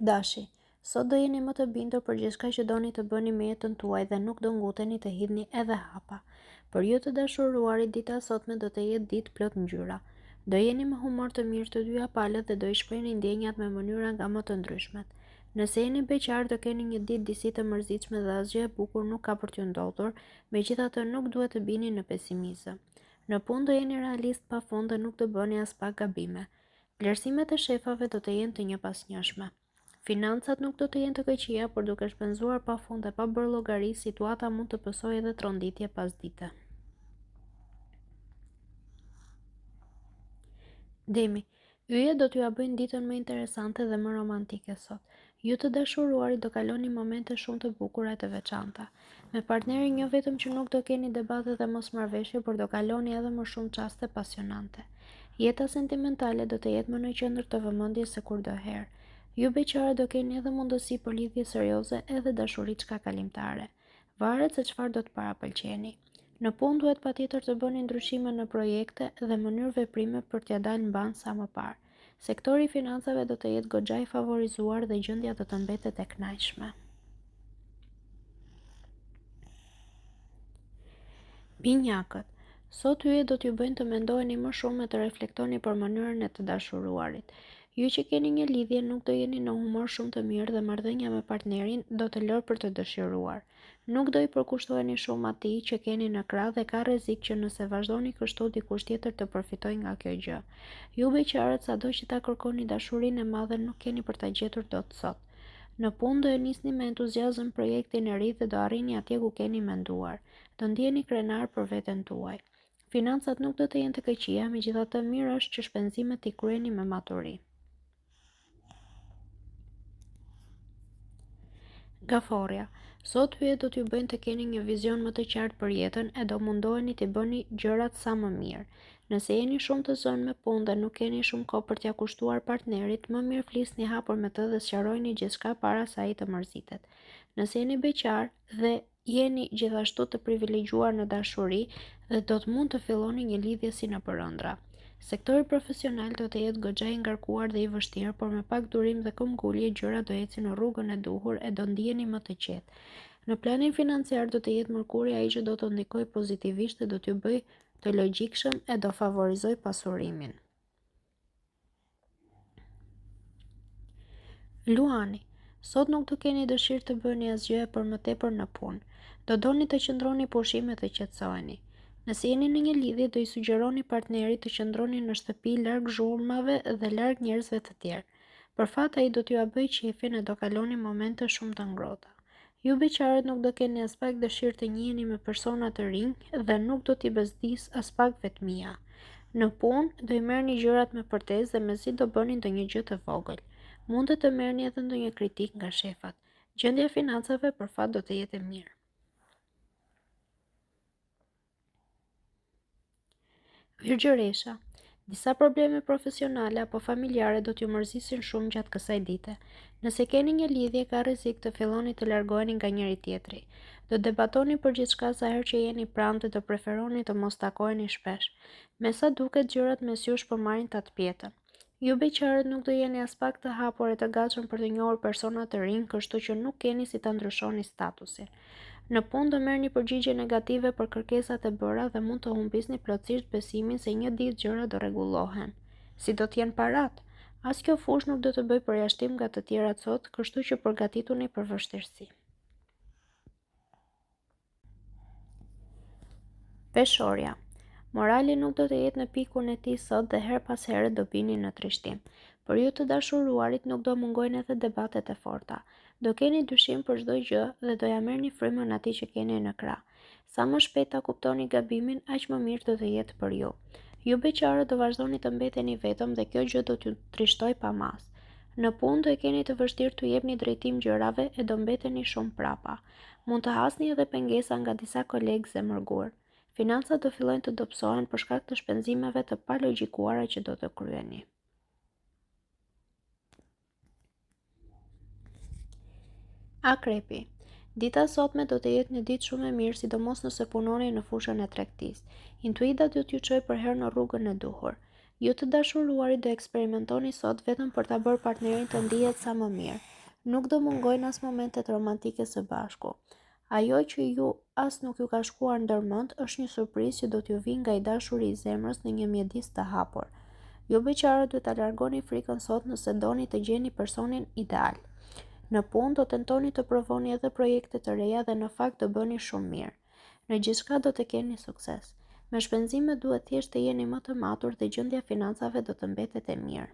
Dashi, Sot do jeni më të bindur për gjithçka që doni të bëni me jetën tuaj dhe nuk do nguteni të hidhni edhe hapa. Për ju të dashuruarit dita e sotme do të jetë ditë plot ngjyra. Do jeni me humor të mirë të dyja palët dhe do i shprehni ndjenjat me mënyra nga më të ndryshmet. Nëse jeni beqar do keni një ditë disi të mërzitshme dhe asgjë e bukur nuk ka për t'ju ndodhur, megjithatë nuk duhet të bini në pesimizëm. Në punë do jeni realist pa fund dhe nuk do bëni aspak gabime. Vlerësimet e shefave do të jenë të njëpasnjëshme. Financat nuk do të jenë të këqija, por duke shpenzuar pa fund e pa bërë llogari, situata mund të pësojë edhe tronditje pas dite. Demi, yjet do t'jua bëjnë ditën më interesante dhe më romantike sot. Ju të dashuruarit do kaloni momente shumë të bukura e të veçanta. Me partnerin jo vetëm që nuk do keni debate dhe mosmarrëveshje, por do kaloni edhe më shumë çaste pasionante. Jeta sentimentale do të jetë më në qendër të vëmendjes se kurdoherë. Ju beqarët do keni edhe mundësi për lidhje serioze edhe dashuriçka kalimtare. Varet se çfarë do të parapëlqeni. Në punë duhet patjetër të bëni ndryshime në projekte dhe mënyrë veprime për t'ia dalë mbanë sa më parë. Sektori i financave do të jetë goxha i favorizuar dhe gjendja do të mbetet e kënaqshme. Binjakët. Sot yjet do t'ju bëjnë të mendoheni më shumë e të reflektoni për mënyrën e të dashuruarit. Ju që keni një lidhje nuk do jeni në humor shumë të mirë dhe marrëdhënia me partnerin do të lërë për të dëshiruar. Nuk do i përkushtoheni shumë atij që keni në krah dhe ka rrezik që nëse vazhdoni kështu dikush tjetër të përfitojë nga kjo gjë. Ju beqarët sado që ta kërkoni dashurinë e madhe nuk keni për ta gjetur dot sot. Në punë do e nisni me entuziazëm projektin e ri dhe do arrini atje ku keni menduar. Do ndiheni krenar për veten tuaj. Financat nuk do të jenë të këqija, megjithatë mirë është që shpenzimet t'i kryeni me maturi. Gaforrja. Sot yjet do t'ju bëjnë të keni një vizion më të qartë për jetën e do mundoheni t'i bëni gjërat sa më mirë. Nëse jeni shumë të zënë me punë dhe nuk keni shumë kohë për t'ia kushtuar partnerit, më mirë flisni hapur me të dhe sqarojini gjithçka para se ai të mërzitet. Nëse jeni beqar dhe Jeni gjithashtu të privilegjuar në dashuri dhe do të mund të filloni një lidhje si nëpër ëndrra. Sektori profesional do të jetë goxha i ngarkuar dhe i vështirë, por me pak durim dhe këmbgulje gjërat do ecin në rrugën e duhur e do ndiheni më të qetë. Në planin financiar do të jetë Mërkuri ai që do të ndikojë pozitivisht dhe do t'ju bëjë të logjikshëm e do favorizojë pasurimin. Luani, sot nuk do keni dëshirë të bëni asgjë e për më tepër në punë. Do doni të qëndroni pushim e të qetësoheni. Nëse jeni në një lidhje, do i sugjeroni partnerit të qëndroni në shtëpi larg zhurmave dhe larg njerëzve të tjerë. Për fat ai do t'jua bëjë qejfin e do kaloni momente shumë të ngrohta. Ju beqarët nuk do keni aspak dëshirë të njiheni me persona të rinj dhe nuk do t'ju bezdisë aspak vetmia. Në punë, do i merrni gjërat me përtesë dhe mezi do bëni ndonjë gjë të vogël. Mundet të merrni edhe ndonjë kritikë nga shefat. Gjendja e financave për fat do të jetë e mirë. Virgjëresha, disa probleme profesionale apo familjare do t'ju mërzisin shumë gjatë kësaj dite. Nëse keni një lidhje, ka rrezik të filloni të largoheni nga njëri-tjetri. Do debatoni për gjithçka sa herë që jeni pranë dhe do preferoni të mos takoheni shpesh. Me sa duket gjërat mes jush po marrin tatëpjetën. Ju beqarët nuk do jeni aspak të hapur e të gatshëm për të njohur persona të rinj, kështu që nuk keni si ta ndryshoni statusin. Në punë do merrni përgjigje negative për kërkesat e bëra dhe mund të humbisni plotësisht besimin se një ditë gjërat do rregullohen. Si do të jenë paratë? As kjo fushë nuk do të bëjë përjashtim nga të tjerat sot, kështu që përgatituni për vështirësi. Peshorja. Morali nuk do të jetë në pikun e tij sot dhe herë pas here do bini në trishtim. Për ju të dashuruarit nuk do mungojnë edhe debatet e forta. Do keni dyshim për çdo gjë dhe do ia merrni frymën atij që keni në krah. Sa më shpejt ta kuptoni gabimin, aq më mirë do të jetë për ju. Ju beqarët do vazhdoni të mbeteni vetëm dhe kjo gjë do t'ju trishtojë pa masë. Në punë do e keni të vështirë t'u jepni drejtim gjërave e do mbeteni shumë prapa. Mund të hasni edhe pengesa nga disa kolegë zemërgurë. Financat do fillojnë të dobësohen për shkak të shpenzimeve të palogjikuara që do të kryeni. Akrepi. Dita e sotme do të jetë një ditë shumë e mirë, sidomos nëse punoni në fushën e tregtisë. Intuita do t'ju çojë përherë në rrugën e duhur. Ju të dashuruarit do eksperimentoni sot vetëm për ta bërë partnerin të ndihet sa më mirë. Nuk do mungojnë as momentet romantike së bashku. Ajo që ju as nuk ju ka shkuar ndër mend është një surprizë që do t'ju vijë nga i dashuri i zemrës në një mjedis të hapur. Ju beqarët duhet ta largoni frikën sot nëse doni të gjeni personin ideal. Në punë do tentoni të provoni edhe projekte të reja dhe në fakt do bëni shumë mirë. Në gjithçka do të keni sukses. Me shpenzimet duhet thjesht të jeni më të matur dhe gjendja e financave do të mbetet e mirë.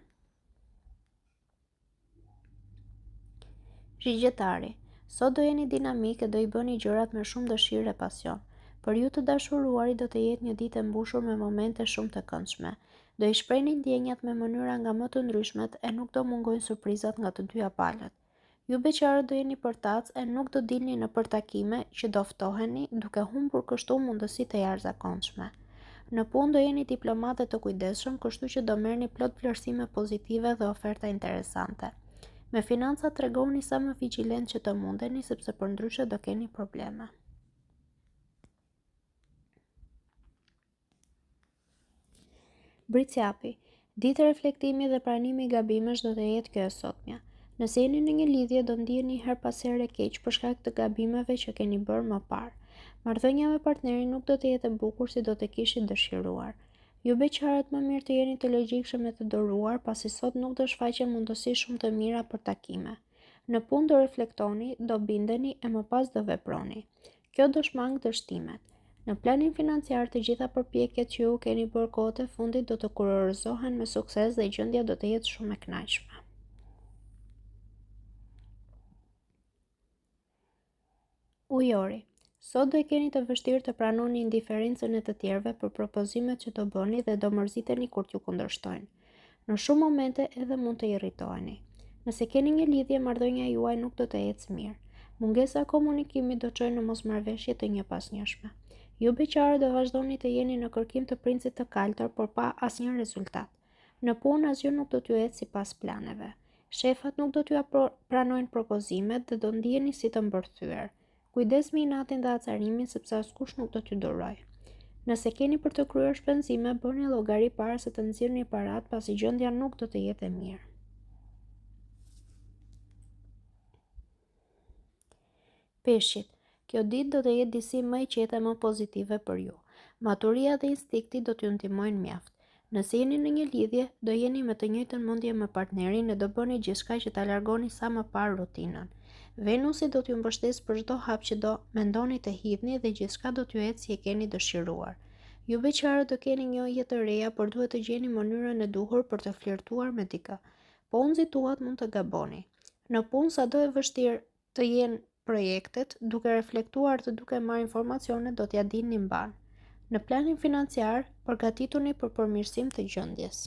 Shigjetari, sot do jeni dinamik e do i bëni gjërat me shumë dëshirë e pasion. Për ju të dashuruarit do të jetë një ditë e mbushur me momente shumë të këndshme. Do i shprehni ndjenjat me mënyra nga më të ndryshmet e nuk do mungojnë surprizat nga të dyja palët. Ju beqarët do jeni përtacë e nuk do dilni nëpër takime që do ftoheni, duke humbur kështu mundësi të jashtëzakonshme. Në punë do jeni diplomatë e të kujdesshëm, kështu që do merrni plot vlerësime pozitive dhe oferta interesante. Me financat tregohuni sa më vigjilentë që të mundeni, sepse përndryshe do keni probleme. Bricjapi, ditë reflektimi dhe pranimi gabimesh do të jetë kjo e sotmja. Nëse jeni në një lidhje, do ndiheni herë pas here keq për shkak të gabimeve që keni bërë më parë. Marrëdhënia me partnerin nuk do të jetë e bukur si do të kishit dëshiruar. Ju beqarët më mirë të jeni të logjikshëm e të duruar, pasi sot nuk do shfaqen mundësi shumë të mira për takime. Në punë do reflektoni, do bindeni e më pas do veproni. Kjo do shmangë dështimet. Në planin financiar të gjitha përpjekjet që ju keni bërë kohët e fundit do të kurorëzohen me sukses dhe gjendja do të jetë shumë e kënaqshme. Ujori. Sot do e keni të vështirë të pranoni indiferencën e të tjerëve për propozimet që do bëni dhe do mërziteni kur t'ju kundërshtojnë. Në shumë momente edhe mund të irritoheni. Nëse keni një lidhje, marrëdhënia juaj nuk do të ecë mirë. Mungesa e komunikimit do çojë në mosmarrëveshje të njëpasnjëshme. Ju beqarët do vazhdoni të jeni në kërkim të princit të kaltër, por pa asnjë rezultat. Në punë asgjë nuk do t'ju ecë sipas planeve. Shefat nuk do t'jua pranojnë propozimet dhe do ndiheni si të mbërthyer. Kujdes me inatin dhe acarimin sepse askush nuk do t'ju durojë. Nëse keni për të kryer shpenzime, bëni llogari para se të nxirrni paratë pasi gjendja nuk do të jetë e mirë. Peshqit, kjo ditë do të jetë disi më e qetë e më pozitive për ju. Maturia dhe instinkti do t'ju ndihmojnë mjaft. Nëse jeni në një lidhje, do jeni me të njëjtën mendje me partnerin e do bëni gjithçka që ta largoni sa më parë rutinën. Venusi do t'ju mbështesë për çdo hap që do mendoni të hidhni dhe gjithçka do t'ju ecë si e keni dëshiruar. Ju beqarët do keni njohje të reja, por duhet të gjeni mënyrën e duhur për të flirtuar me dikë. Po u nxituat mund të gaboni. Në punë sado e vështirë të jenë projektet, duke reflektuar dhe duke marrë informacione do t'ia dilni mbanë. Në planin financiar, përgatituni për përmirësim të gjendjes.